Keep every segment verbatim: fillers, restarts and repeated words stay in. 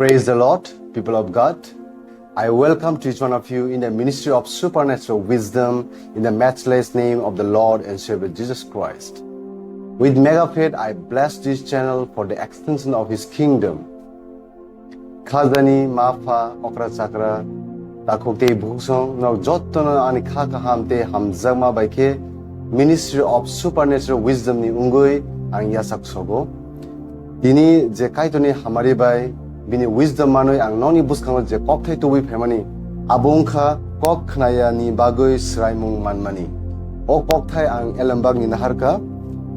Praise the Lord, people of God. I welcome to each one of you in the ministry of supernatural wisdom in the matchless name of the Lord and Savior Jesus Christ. With mega faith, I bless this channel for the extension of His kingdom. Khajani, mapha, okra chakra, takhuk tei bukhuk song, nok jottono ani kha kaham tei hamjakma bai khe Ministry of Supernatural Wisdom ni wngwi ang yachak sogo. Tini je Kaitorni hamari bai bini wisdom manwi ang nokni bwskango je kokthai tubui phaimani, abo wngkha kok khnayani bagwi swraimung manmani. O kokthai ang Elembakni naharkha.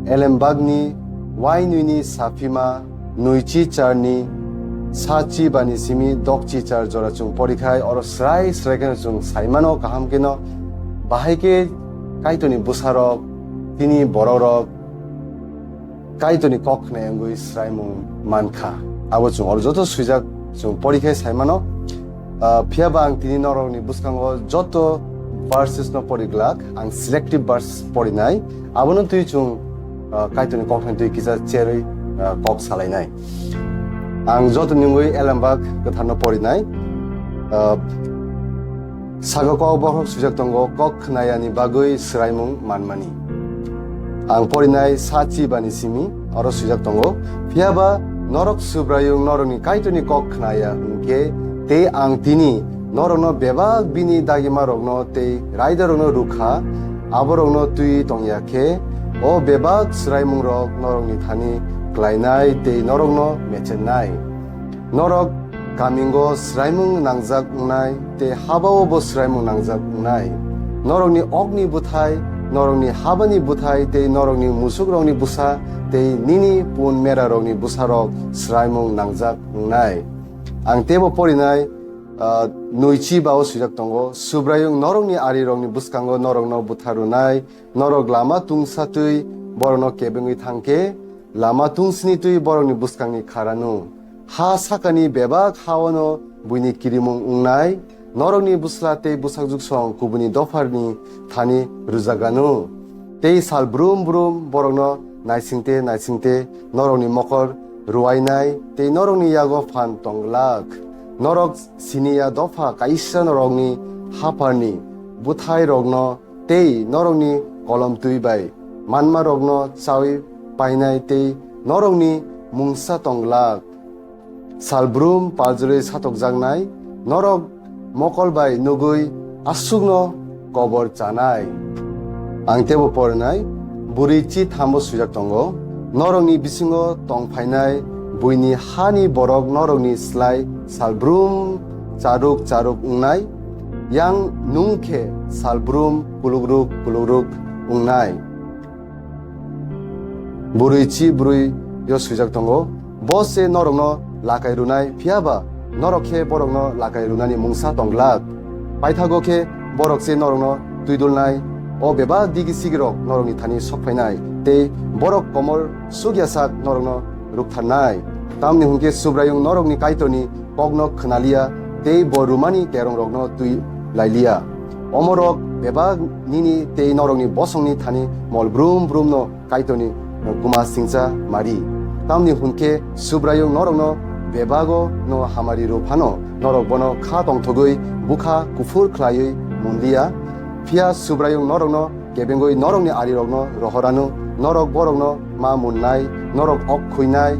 Elembakni wainwini saphima nwichi charni sachi bani simi dokchi char jora chwng porikhai, oro srai srai kheno chwng saimano kaham kheno, bahai khe Kaitorni bwsarok, tini borokrok Kaitorni kok khnai wngwi swraimung mankha. Abo chwng oro joto swijak chwng porikhai saimano. Ah, phiyaba ang tini norokni bwskango joto verses no pori glak, ang selective verses porinai. Abono twi chwng, ah, Kaitorni kokthai twi kisa cherwi, ah, kok salainai. Ang joto nungwi Elembak kwtharno porinai. Ah, Saka kok bohrok swijak tongo, kok khnayani bagwi swraimung manmani. Ang porinai sachi bani simi, oro swijak tongo, phiyaba norok Subraiyung norokni Kaitorni kok khnaya hwnkhe, tei ang tini norokno bebak bini dagimarokno tei raidarokno rwkha, aborokno twi tongya khe, o bebak swraimungrok norokni thani klainai tei norokno mechennai. Norok kamingo swraimung nangjak wngnai tei habao bo swraimung nangjak wngnai. Norokni okni bwthai, norokni habani bwthai tei norokni musukrokni bwsa tei nini pun merarokni bwsarok swraimung nangjak wngnai. Ang teibo porinai, ah, nwichi bao swijak tongo, Subraiyung norokni arirokni bwskango norokno butharwnai, norok lama tungsatwi borokno kebengwi thangkhe, lama tungsini twi borokni bwskangni kharanu. Ha sakani bebak haono buini kirimung wngnai, norokni bwsla tei bwsakjwksong kubuni dopharni thani rwjaganu. Tei sal brum brum borokno naisingte naisingte norokni mokol rwuainai tei norokni yago phan tong glak. Norok siniya dopha kaisa norokni hapharni bwthairokno tei norokni kolom twi bai manmarokno chaui painai tei norokni mungsa tong glak. Salbrum paljorwi satokjaknai norok mokol bai nugwi aswkno kobor chanai. Ang teibo porinai, bwrwi chi thambo swijak tongo, norokni bisingo tong phainai buini hani borok norokni slai salbrum charuk charuk wngnai, yang nung khe salbrum kulukruk kulukruk wngnai. Bwrwi chi bwrwi yo swijak tongo, bo se norokno lakai rwnai, phiya ba norok khe borokno lakai rwnani mungsa tong glak. Paithago khe borok se norokno twidulnai, o bebak digi sigirok norokni thani sok phainai, tei borok komor sukya sak norokno ruktharnai. Tamni hwn khe Subraiyung norokni Kaitorni kokno khna liya tei bo rwmani kerongrokno twi lai liya. Omorok bebak nini tei norokni bosongni thani mol brum brumno Kaitorni kuma singcha mari. Tamni hwn khe Subraiyung norokno bebago no hamari rw phano norok bono kha tongthogwi bukha kuphur khlaiwi mun liya. Phiya Subraiyung norokno kebengwi norokni arirokno rohoranu, norok borokno ma munnai, norok ok khuinai,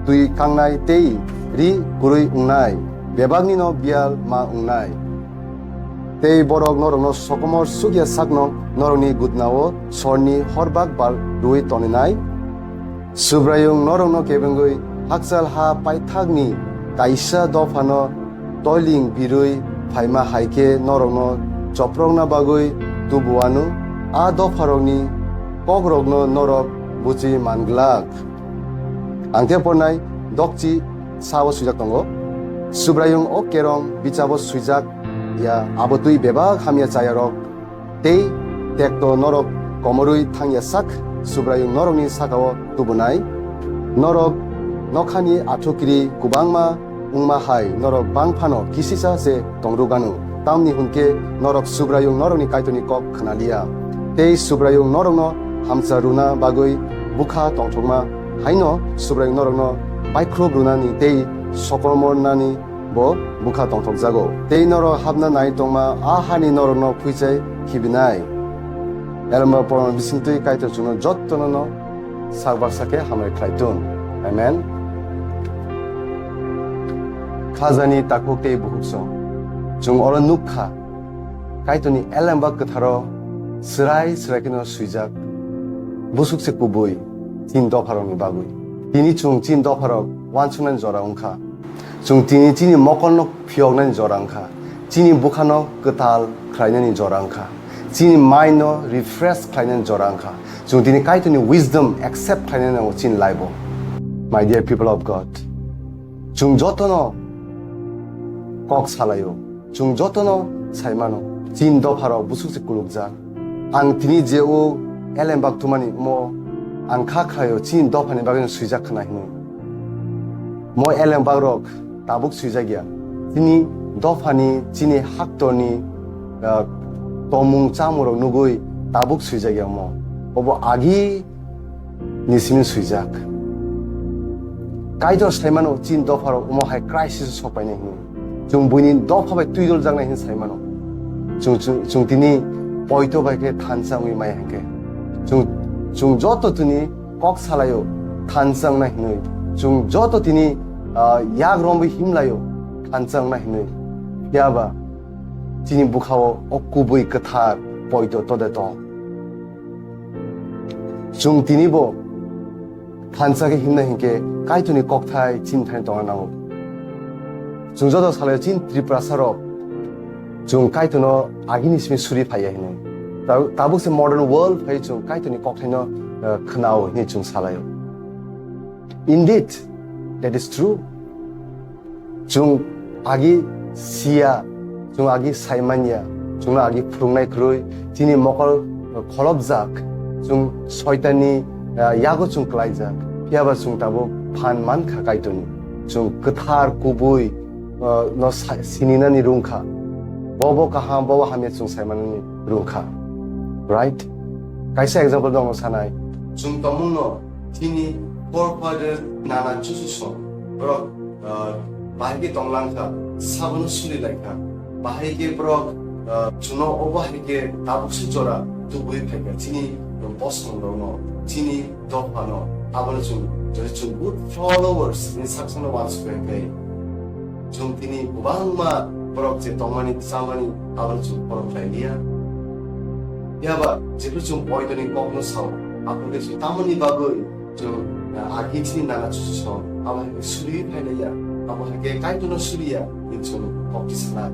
twi kangnai tei ri kwrwi wngnai, bebaknino biyal ma wngnai. Tei borok norokno sokomor sukya sakno norokni gutnao sorni horbak bal rwui toninai. Subraiyung norokno kebengwi hakchal ha paithakni kaisa dophano toiling birwi phaima hai khe norokno choprokna bagwi tubuanu, a dopharokni kokrokno norok buchi man glak. Ang khe pornai dokchi sao swijak tongo, Subraiyung o kerong bichabo swijak ya, abo twi bebak hamya chayarok tei tekto norok komorwi thangya sak Subraiyung norokni sakao tubunai. Norok nokhani athukiri kubangma wngma hai norok bang phano kisisa se tongrwganu, tamni hwn khe norok Subraiyung norokni Kaitorni kok khna liya. Tei Subraiyung norokno hamcha rwna bagwi bukha tongthokma haino Subraiyung norokno paikhrob rwnani tei sokomornani bo bwkha tongthokjago. Tei norok hapna nai tongma a hani norokno phuichai khibinai. Elembak porno bisingtwi Kaitor chwngno jottono no sak baksa khe hambai khlai tun. Amen. Khajani takhuk tei bukhuk song. Chwng oro nuk kha, Kaitorni elembak kwtharo swrai swrai kheno swijak. Busuk se kubui, chini dopharokni bagwi. Tini chwng chini dopharok uansuknani jora wngkha. Chwng tini chini mokolno phiyoknani jora wngkha. Chini bwkhano kwtal khlainani jora wngkha. Chini mind no refresh khlainani jora wngkha. Chwng tini Kaitorni wisdom accept khlainani nango chini life o. My dear people of God, chwng jotono kok salaio. Chwng jotono sai mano, chini dopharok busuk se kulukjak. Ang tini je o elembak tumani omo ang kha khlaio, chini dophani bagwi swijak khna hinwi. Mo elembak rok tabuk swijak ya. Chini dophani, chini haktorni, ah, tomung chamungrok nugwi tabuk swijak ya omo. Obo agi ni simi swijak. Kaitor sai mano chini dopharok omo hai crisis o sok painai hinwi. Chwng buini dopha bai twi doljaknai hinwi sai mano. Chwng, chwng, chwng tini poito bai khe thansa wngwi maya hinkhe. Chwng, chwng joto tini kok salaio thansa wngnai hinwi. Chwng joto tini, ah, yak romwi himlaio thansa wngnai hinwi. Phiya ba chini bwkhao o kubui kwthar poito tode tong. Chwng tini bo thansa khe himna hinkhe Kaitorni kokthai chini thani tongna nango. Chwng joto salai chini Tiprasa rok chwng Kaitorno agini simi suri phaiya hinwi. Ta-, tabuk se modern world phai chwng Kaitorni kokthaino, eh, khwnao hinwi chwng salaio. Indeed, that is true. Chwng agi siya, chwng agi saimanya, chwngno agi phwrwngnai kwrwi, chini mokol kholopjak, chwng soitanni, ah, yago chwng klaijak, phiyaba chwng tabuk phan mankha Kaitorni. Chwng kwthar kubui, ah, no sa-, sininani rwngkha. Bobo kaham, bobo hamya chwng saimanani rwngkha. Right? Kaisa example dong sanai. Chwng tongmungno chini forefather nana chuchusong borok, ah, bahai khe tonglang kha, sabono suri lai kha. Bahai khe borok, ah, chwngno obo hai khe tabuk se jora tubui phai kha. Chini bosong rokno, chini dopha no, abono chwng, jodi chwng good followers ni saksa no uansuk kha khe, chwng tini kwbangma borok je tongmani, chamani, abono chwng borok khlai liya. Phiya ba jephru chwng poito ni kok no sao, aphuru khe chwng tamoni bagwi chwng, ah, agi chini nana chuchu sao, abo hai khe suri phai liya, abo hai khe Kaitor no suri ya, ni chwng kok ti sana.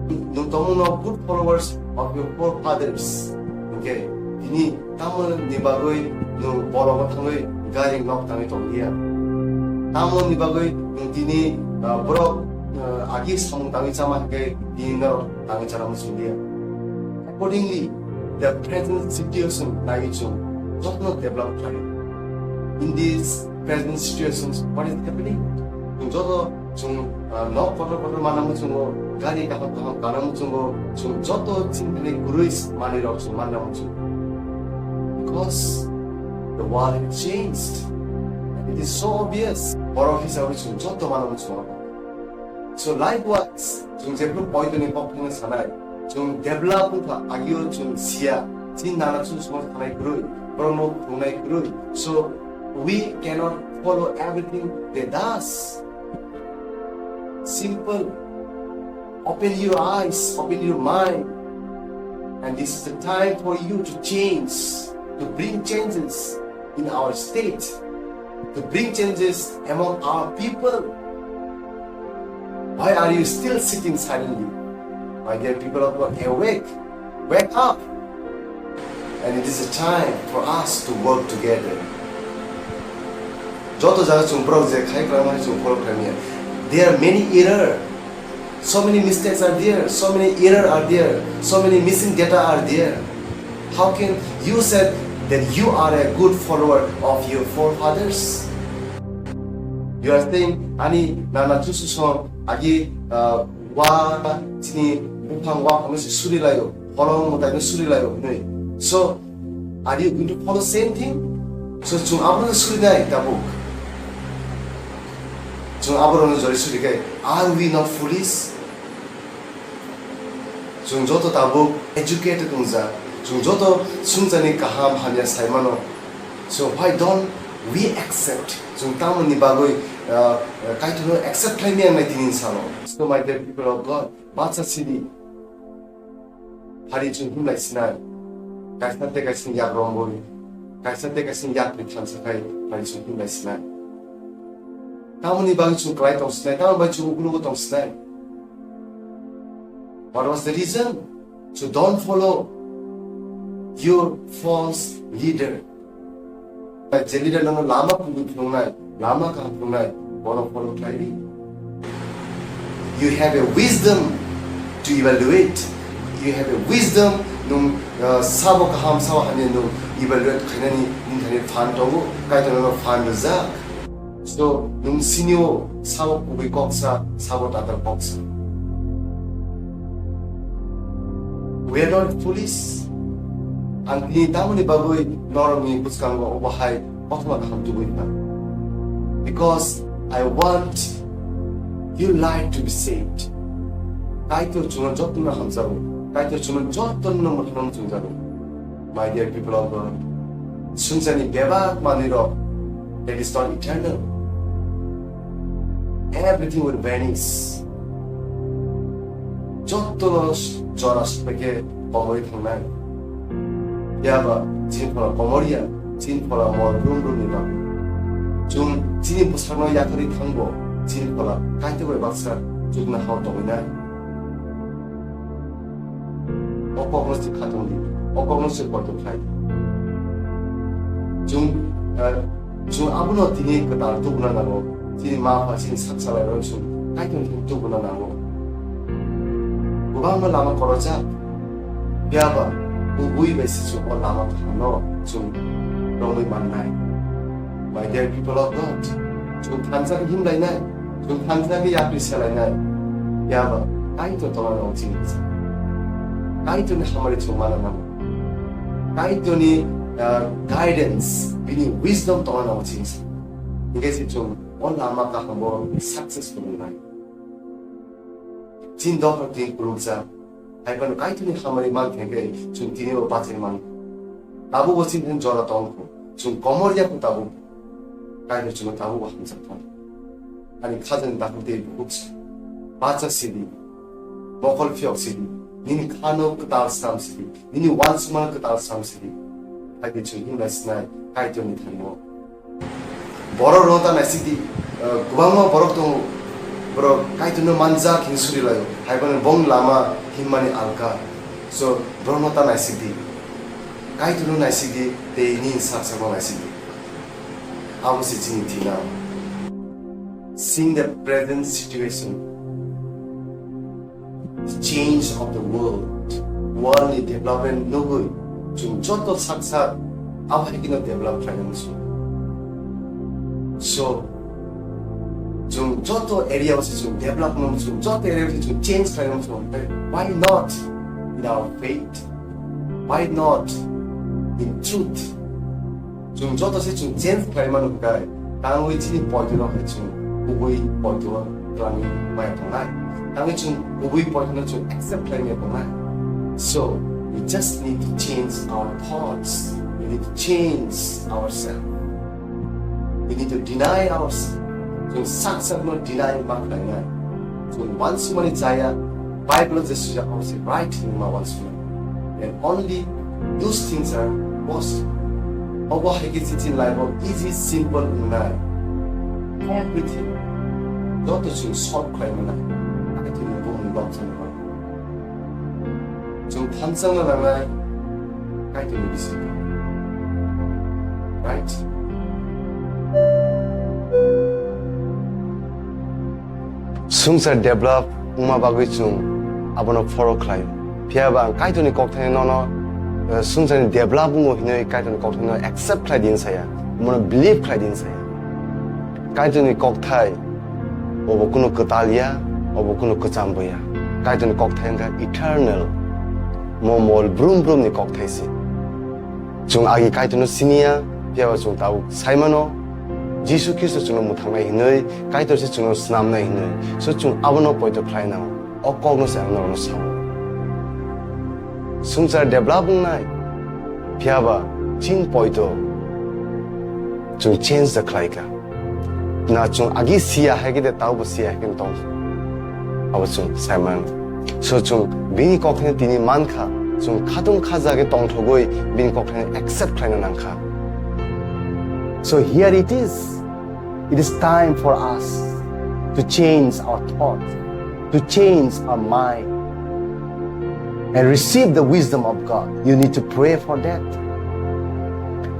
Nwng tongmung no good followers of your forefathers. Hinkhe tini Tamoni bagwi nwng borogo thangwi gari nok tangwi tong liya? Tamoni bagwi nwng tini, ah, borok, ah, agi samung tangwi chama hinkhe tini norok tangwi chana muchung liya? Accordingly, the present situation naiwi chwng jotono develop khlai. In this present situations, what is happening? Nwng joto Chwng, ah, nok kotor kotor manna muchungo, gari kaham kaham kana muchungo, chwng joto chini kwrwi manwirok chwng manna muchungo. Because the world has changed. And it is so obvious. Borok hisabe chwng joto manna muchungo. So likewise, chwng jephru poito ni kok thangna sanai, chwng develop wngkha, agio chwng siya, chini nana chwng sumar thanai kwrwi, borokno phungnai kwrwi. So we cannot follow everything they does. Simple. Open your eyes, open your mind. And this is the time for you to change, to bring changes in our state, to bring changes among our people. Why are you still sitting silently? My dear people of God, awake. Wake up! And it is a time for us to work together. Joto jaga chwng borok je khai kwlangma hai chwng follow khlaimaya. There are many error. So many mistakes are there. So many error are there. So many missing data are there. How can you say that you are a good follower of your forefathers? You are saying, ani nana chusu song agi, uh, wa chini buphang wa phano se suri layo, holong mwtai no suri layo hinwi. So, are you going to follow same thing? So, chwng abono suri nai tabuk. Chwng aborokno jori suri khe, are we not foolish? Chwng joto tabuk educated wngjak, chwng joto swngcharni kaham hamya sai mano. So why don't we accept? Chwng tamoni bagwi, uh, uh, Kaitorno accept khlai maya wngnai tini salo? So my dear people of God, bacha sidi. Phari chwng himlai sinai. Kaisa tei kaisa yak romboi. Kaisa tei kaisa yak ni thansa khai phari chwng himlai sinai. Tamoni bagwi chwng kwlai tong sinai, tamoni bagwi chwng uklogo tong sinai. What was the reason? So don't follow your false leader. Je leader nono lama kubui phunuknai, lama kaham phunuknai, bono follow khlai di. You have a wisdom to evaluate. You have a wisdom, nwng, uh, sabo kaham, sabo hamya nwng evaluate khainani nini thani phan tongo, Kaitor nono phan rijak. So, nwng sinio sabo kubui koksa, sabo tatal koksa. We are not foolish. Ang tini tamoni bagwi norokni bwskango obo hai kothoma kaham tubui kha. Because I want your life to be saved. Kaitor chwngno jotono hamjago. Kaitor chwngno jotono mwthangno chwngjago. My dear people of God, swngcharni bebak manwirok, that is not eternal. Everything will vanish. Joto jora sokphaikhe komorwi thangnai. Phiya ba chini phola komorya, chini phola mol brum brumni bagwi. Chwng chini bwsakno yakarwi thangbo, chini phola Kaitor bai baksa chukna hao tongwi nai. O kokno se khatungdi, o kokno se koito khlai. Chwng, eh, chwng abono tini kwtal tubuna nango, chini ma pha, chini sak salai rok chwng Kaitor thani tubuna nango. Kwbangma lama korojak, phiya ba kubui bai se chwng o lama kahamno chwng romwi mannai. My dear people of God, chwng thansa khe himlainai, chwng thansa khe yapri selainai, phiya ba Kaitor tongna nango chini bwsa. Kaitorni hamari chwng mana nango. Kaitorni, ah, guidance, bini wisdom tongna nango chini bwsa. Hinkhe se chwng o lama kahambo successful wngnai. Chini dophar twi kwrwngsa, hai phano Kaitorni hamari man thengkhe chwng tini bo bachai mano. Tabukbo chini thani jora tong kho, chwng komor ya kho tabuk. Kaitor chwngno tabukbo hamjak thang. Ani khajani dakhuk tei bukhuk se. Bacha sidi, mokol phiyok sidi, nini khano kwtal sram sidi, nini uansukmano kwtal sram sidi. Hai tei chwng himlai sinai Kaitorni thani o. Borok rok ta naisik di, eh, kwbangma borok tongo, borok Kaitorno manjak hwnwi suri laio, hai phano bongni lama himmani alka. So, borokno ta naisik di, Kaitorno naisik di, tei nini sak sakno naisik di. Abo se chini thina. Seeing the present situation. The change of the world, world ni development nugwi chwng joto sak sak abo hai kheno develop khlaina muchung. So, chwng joto area o se chwng develop no muchung, joto area o se chwng change khlaina muchung. Why not in our faith? Why not in truth? Chwng joto se chwng change khlai mano hwnkhe, tangwi chini poito no hai chwng kubui poito o twlangwi maya tongnai. Tangwi chwng kubui poito no chwng accept khlai maya tongnai. So, we just need to change our thoughts. We need to change ourselves. We need to deny ourselves. Chwng sak sak no deny ma khlainai. Chwng uansukmani chaya, Bible o je swijak abo se right hinwi ma uansuknai. And only those things are possible. Obo hai khe chini life o easy, simple wngnai. Everything. Joto chwng solve khlai mano. Kaitorni bukhukni bwkha ni bagwi. Chwng thansa wngna nangnai Kaitorni bisingo. Right? Swngchar develop wngma bagwi chwng abono follow khlaio. Phiya ba ang Kaitorni kokthaino nono, eh, swngcharni develop wngo hinwi Kaitorni kokthaino accept khlai di saya, omono believe khlai di saya. Kaitorni kokthai obo kunu kwtal ya, obo kunu kwcham bo ya. Kaitorni kokthai wngkha eternal, mo mol brum brumni kokthai se. Chwng agi Kaitorno sini ya, phiya ba chwng tabuk sai mano, Jisu Khristo chwngno mwthangnai hinwi, Kaitor se chwngno snamnai hinwi. So chwng abono poito khlai nango. O kokno se ang norokno sao. Swngchar develop wngnai, phiyaba chini poito chwng change da khlai kha. Na chwng agi siya hai khe de taubo siya hai khe tong. Abo chwng sai man. So chwng bini kokthai tini man kha, chwng khatung khaja khe tongthogwi bini kokthai accept khlaina nang kha. So here it is. It is time for us to change our thoughts, to change our mind, and receive the wisdom of God. You need to pray for that.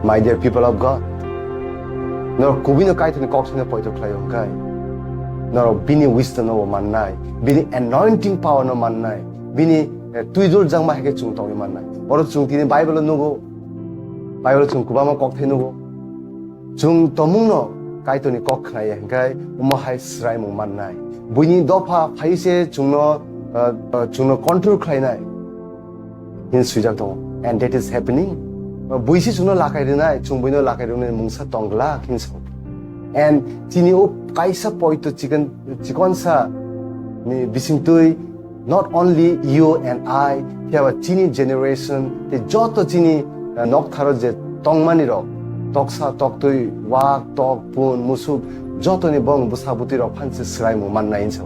My dear people of God, norok kubui no Kaitor ni kok thani poito khlai hwnkhe, norok bini wisdom no mannai, bini anointing power no mannai, bini, eh, twi dul jangma hai khe chwng tongwi mannai. Oro chwng tini Bible o nugo, Bible o chwng kwbangma kokthai nugo. Chwng tongmungno Kaitorni kok khnaya hwnkhe omo hai swraimung mannai. Buini dopha phai se chwngno, uh, uh, chwngno control khlainai hin swijak tongo. And that is happening. Uh, bui se chwngno lakai rwnai, chwng buino lakai rwnai mungsa tong glak hin sa. And chini o kaisa poito chikon, chikonsa ni bisingtwi not only you and I, phiya ba chini generation, tei joto chini, eh, noktharo je tongmani rok, toksa, toktwi, wak, tok, pun, musuk, jotoni bong bwsa bwtwi rok phansi swraimung mannai hinsa.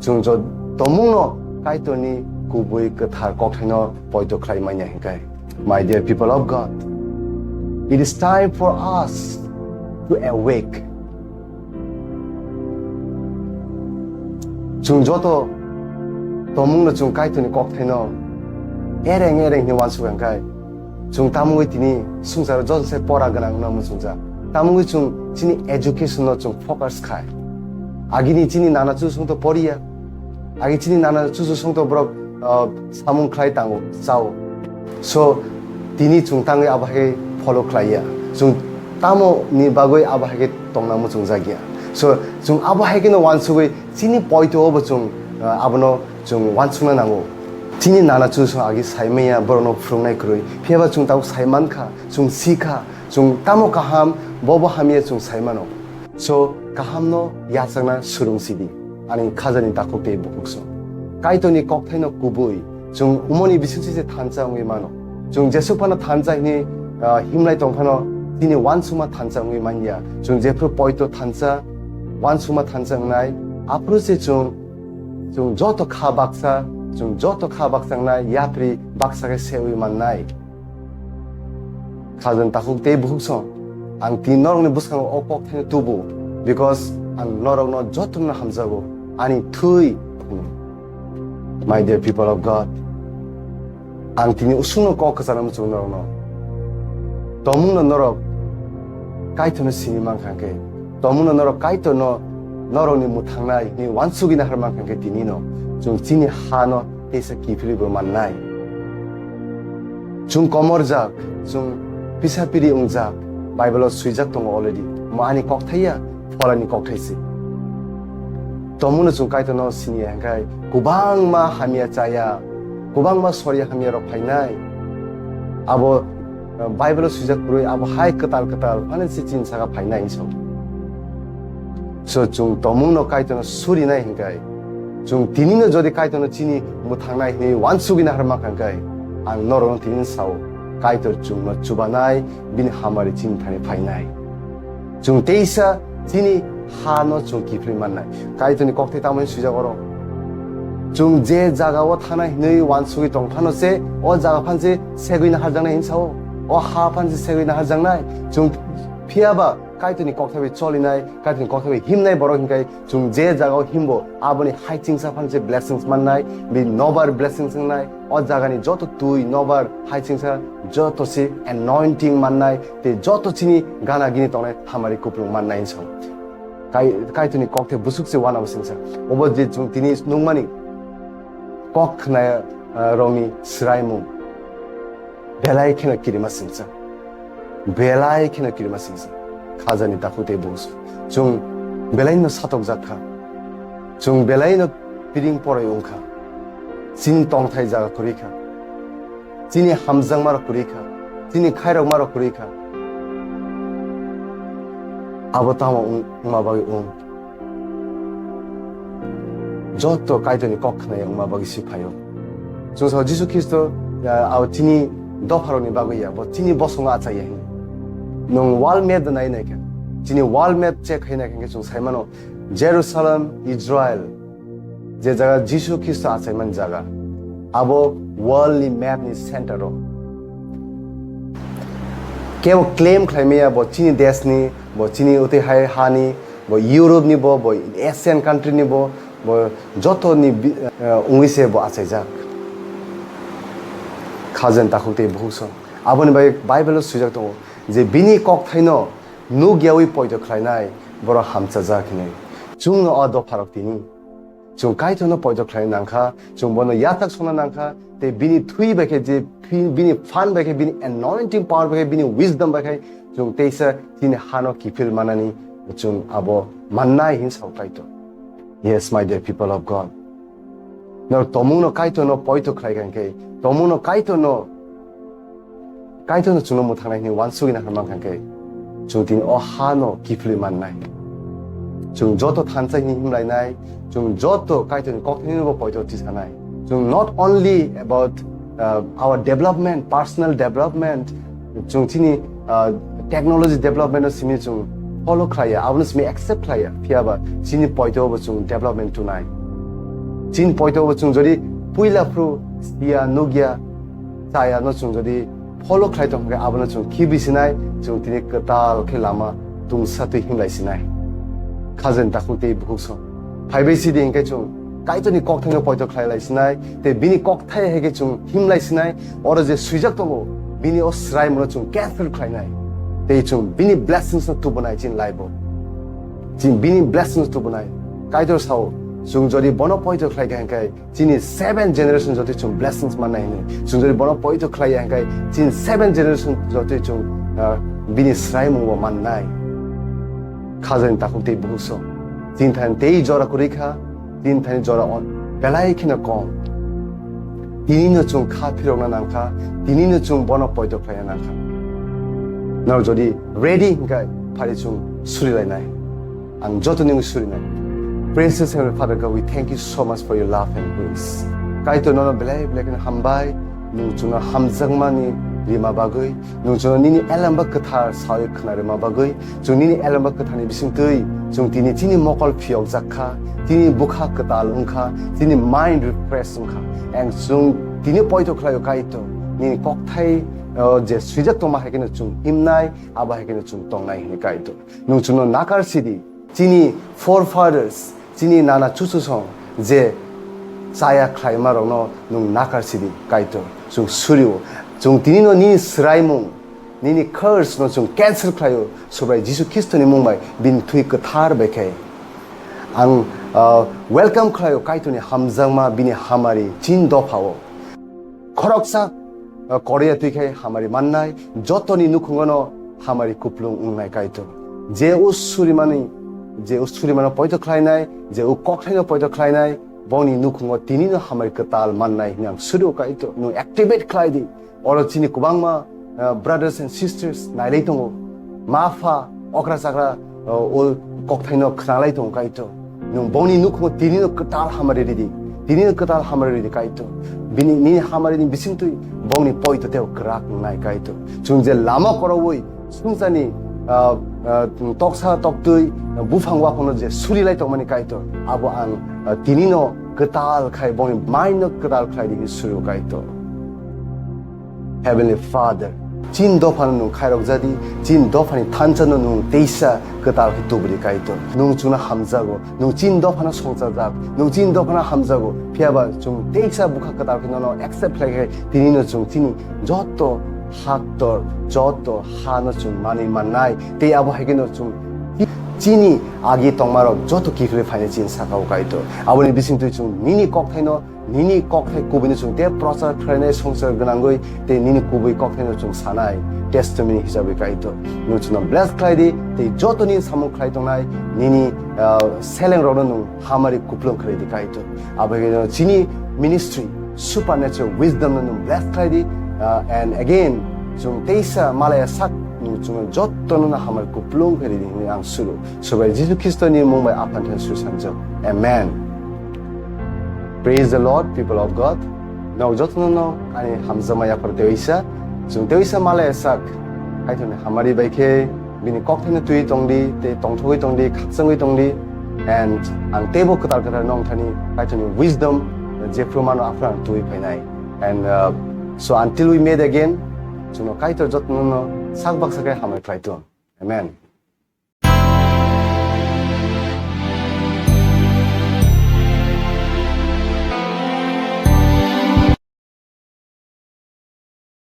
Chwng jo tongmungno Kaitorni kubui kwthar kokthaino poito khlai manya hinkhe. My dear people of God, it is time for us to awake. Chwng joto tongmungno chwng Kaitorni kokthaino ereng ereng hinwi uansuk kha khe, chwng tamungwi tini swngcharo joto se pora gwnang wngna muchungjak. Tamungwi chwng chini education no chwng focus khai. Agini chini nana chuchusongto poriya. Agi chini nana chuchusongto borok, uh, samung khlai tango, chao. So, tini chwng tangwi abo hai khe follow khlaiya. Chwng tamo ni bagwi abo hai khe tongna muchungjakya. So, chwng abo hai kheno uansugwi chini poito bo chwng, uh, abono chwng uansukna nango. Chini nana chuchusong agi saimanya borokno phwrwngnai kwrwi. Phiyaba chwng tabuk saimankha, chwng sikha, chwng tamo kaham, bobo hamya chwng saimano. So, kahamno yachakna swrwng sidi, ani khajani takhuk tei bukhuk song. Kaitorni kokthaino kubui, chwng umoni bisingtwi se thansa wngwi mano. Chwng jesuk phano thansa hini, ah, himlai tong phano, chini uansukma thansa wngwi manya. Chwng jephru poito thansa, uansukma thansa wngnai, aphuru se chwng, chwng joto kha baksa, chwng joto kha baksa wngnai, yapri baksa khe sewi mannai. Khajani takhuk tei bukhuk song, ang tini norokni bwskango o kok thaino tubu, because ang norokno jotono hamjago, ani thwi. My dear people of God, ang tini usungno kok kwchana muchungo norokno. Tongmungno norok Kaitorno sini mankha khe, tongmungno norok Kaitorno norokni mwthangnai hinwi uansugwi nahar mankha khe tinino chwng chini hano teisa kiphilwi bo mannai. Chwng komorjak, chwng pisa piri wngjak, Bible-o swijak tongo already. Mo ani kokthai ya, pholani kokthai se. Tongmungno chwng Kaitorno siniya hwnkhe kwbangma hamya chaya, kwbangma soriya hamya rok phainai. Abo, eh, Bible-o swijak kwrwi, abo hai kwtal kwtal phano se chini saka phainai hinwi sa. So, chwng tongmungno Kaitorno surinai hinkhe, chwng tinino jodi Kaitorno chini mwthangnai hinwi uansugwi nahar mankha hinkhe, ang norokno tinino sao, Kaitor chwngno chubanai, bini hamari chini thani phainai. Chwng teisa chini hano chwng kiphilwi mannai. Kaitorni kokthai tamo hinwi swijak oro. Chwng je jagao thana hinwi uansugwi tong phano se, o jaga phan se segwi naharjaknai hinwi sao. O ha phan se segwi naharjaknai. Chwng phiyaba Kaitorni kokthai bai cholinai, Kaitorni kokthai bai himnai borok hinkhe chwng je jagao himbo aboni haichingsa phan se blessings mannai, bi nobar blessings wngnai, o jagani joto twi nobar haichingsa joto se anointing mannai, tei joto chini gana gini tongnai hamari kuplung mannai hinwi sao. Kai-, Kaitorni kokthai busuk se uanabo singsa. Obo je chwng tini nungmani kok khna, ah, rokni swraimung. Belai kheno kirima singsa. Belai kheno kirima singsa. Khajani takhuk tei bungsu. Chwng belaino satokjak kha. Chwng belaino piring poroi wngkha. Chini tongthai jaga kwrwi kha. Chini hamjakmarok kwrwi kha. Chini khairokmarok kwrwi kha. Abo tamo wng-, wngma bagwi wng? Joto Kaitorni kok khna ya wngma bagwi si phaio. Chwng sao Jisu Khristo, ah, abo chini dopharokni bagwi ya, bo chini bosongo achai ya hwnwi. Nwng world map da nai nai kha, chini world map check khai nai kha, hwnkhe chwng sai mano Jerusalem, Israel, je jaga Jisu Khristo achaiman jaga, abo world ni map ni center o. Kebo claim khlai maya bo chini desh ni, bo chini utwi hai ha ni, bo Europe ni bo, bo Asian country ni bo, bo joto ni bi-, eh, wngwi se bo achaijak. Khazen takhuk tei bukhuk song. Aboni bai Bible o swijak tongo je bini kokthaino nukyawi poito khlainai borok hamchajak hinwi. Chwngno o dopharok tini. Chwng Kaitorno poito khlai nangkha, chwng bono yathak songna nangkha, tei bini thwi bai khe je phi-, bini phan bai khe, bini anointing power bai khe, bini wisdom bai khe chwng teisa chini hano kiphil manani chwng abo mannai hin sao Kaitor. Yes, my dear people of God. Norok tomungno Kaitorno poito khlai kha hwnkhe, tomungno Kaitorno Kaitorno chwngno mwthangnai hwnwi uansugwi naharma kha khe, chwng tini o hano kiphilwi mannai. Chwng joto thansa hwnwi himlainai, chwng joto Kaitorni kokthaino bo poito tisanai. Chwng not only about, uh, our development, personal development, chwng chini, uh, technology development no simi chwng follow khlaiya, abono simi accept khlaiya, phiyaba chini poito bo chwng development tunai. Chini poito bo chwng jodi puila phru siya, nukya, chaya no chwng jodi follow khlai tong khe abono chwng khibi sinai, chwng tini kwtal khe lama tungsa twi himlai sinai. Khazen takhuk tei bukhuk song. Phaibai sidi hwnkhe chwng Kaitorni kokthaino poito khlai lai sinai, tei bini kokthai hai khe chwng himlai sinai, oro je swijak tongo, bini o swraimungno chwng cancel khlainai. Tei chwng bini blessings no tubunai chini life o. Chini bini blessings tubunai. Kaitor sao, chwng jodi bono poito khlai kha hwnkhe, chini seven generation jotoi chwng blessings mannai hwnwi. Chwng jodi bono poito khlai ya hwnkhe, chini seven generation jotoi chwng, ah, bini swraimung bo mannai. Khajani takhuk tei bukhuk song. Chini thani tei jora kwrwi kha, chini thani jora on belai kheno kom. Tinino chwng kha phirokna nangkha, tinino chwng bono poito khlaina nangkha. Norok jodi ready hwnkhe phari chwng surilainai. Ang joto nini surinai. Precious Heavenly Father God, we thank you so much for your love and grace. Kaitor nono belai belai kheno hambai, nwng chwngno hamjakmani rima bagwi, nwng chwngno nini elamba kwthar sawi khna rima bagwi, chwng nini elamba kwtharni bisingtwi chwng tini chini mokol phiyokjak kha, chini bwkha kwtal wng kha, chini mind refresh wng kha. Ang chwng tini poito khlaio Kaitor, nini kokthai, o, je swijak tongma hai kheno chwng himnai, abo hai kheno chwng tongnai hwnwi Kaitor. Nwng chwngno nakar sidi, chini forefathers, chini nana chuchusong je chaya khlaima rokno nwng nakar sidi, Kaitor. Chwng surio, chwng tinino nini swraimung, nini curse no chwng cancel khlaio, Subrai Jisu Khristoni mung bai, bini thwi kwthar bai khe. Ang, uh, welcome khlaio Kaitorni hamjakma, bini hamari, chin dophao. Khoroksa, uh, Korea twi khai hamari mannai, jotoni nukhungono hamari kuplung wngnai Kaitor. Je o surimani, je o surimano poito khlainai, je o kokthaino poito khlainai, bongni nukhungo tinino hamari kwtal mannai hwnwi ang surio Kaitor. Nwng activate khlai di. Oro chini kwbangma, uh, brothers and sisters nailai tongo. Ma pha, okra chakra, uh, o kokthaino khnalai tongo Kaitor. Nwng bongni nukhungo tinino kwtal hamari ridi. Tinino kwtal hamari ridi Kaitor. Bini, nini hamarini bisingtwi bongni poito teo kwrak wngnai Kaitor. Chwng je lama korowi sungsani, ah, ah, toksa toktwi buphang waphangno je surilai tongmani Kaitor. Abo ang, ah, tinino kwtal khai bongni mind no kwtal khlai ridi suru Kaitor. Heavenly Father, chin dophano nwng khairok jadi, chin dophani thansa no nwng teisa kwtal khe tubudi Kaitor. Nwng chwngno hamjago, nwng chin dophano songchajak, nwng chin dophano hamjago, phiyaba chwng teisa bwkha kwtal khe nono accept khlai khe tini no chwng chini joto haktor, joto ha no chwng manwi mannai, tei abo hai khe no chwng chini agi tongmarok joto kiphilwi phainai chini saka o Kaitor. Aboni bisingtwi chwng nini kokthaino Nini kokthai kubuino chwng tei prochar khlainai songchar gwnangwi tei nini kubui kokthaino chwng sanai testimony hisabwi Kaitor. Nwng chwngno bless khlai di tei joto nini samung khlai tongnai nini, ah, selengrokno nwng hamari kuplung khlai di Kaitor. Abo hai khe chini ministry supernatural wisdom no nwng bless khlai di, ah, and again chwng teisa malaya sak nwng chwngno jotono no hamari kuplung khe ridi hwnwi ang suru. Sobai Jisu Khristo ni mung bai Apha ni thani suru sanjak. Amen. Praise the Lord, people of God. Nok jotono no ani hamjakma yaphar teisa. Chwng teisa malai sak. Kaitor ni hamari bai khe bini kok thani twi tongdi, tei tongthogwi tongdi, khakchangwi tongdi. And ang teibo kwtal kwtal nong thani Kaitor ni wisdom jephru mano aphru ang twi phainai. And uh, so until we meet again, chwngno Kaitor jotono no sak baksa khe hamari khlai tong. Amen.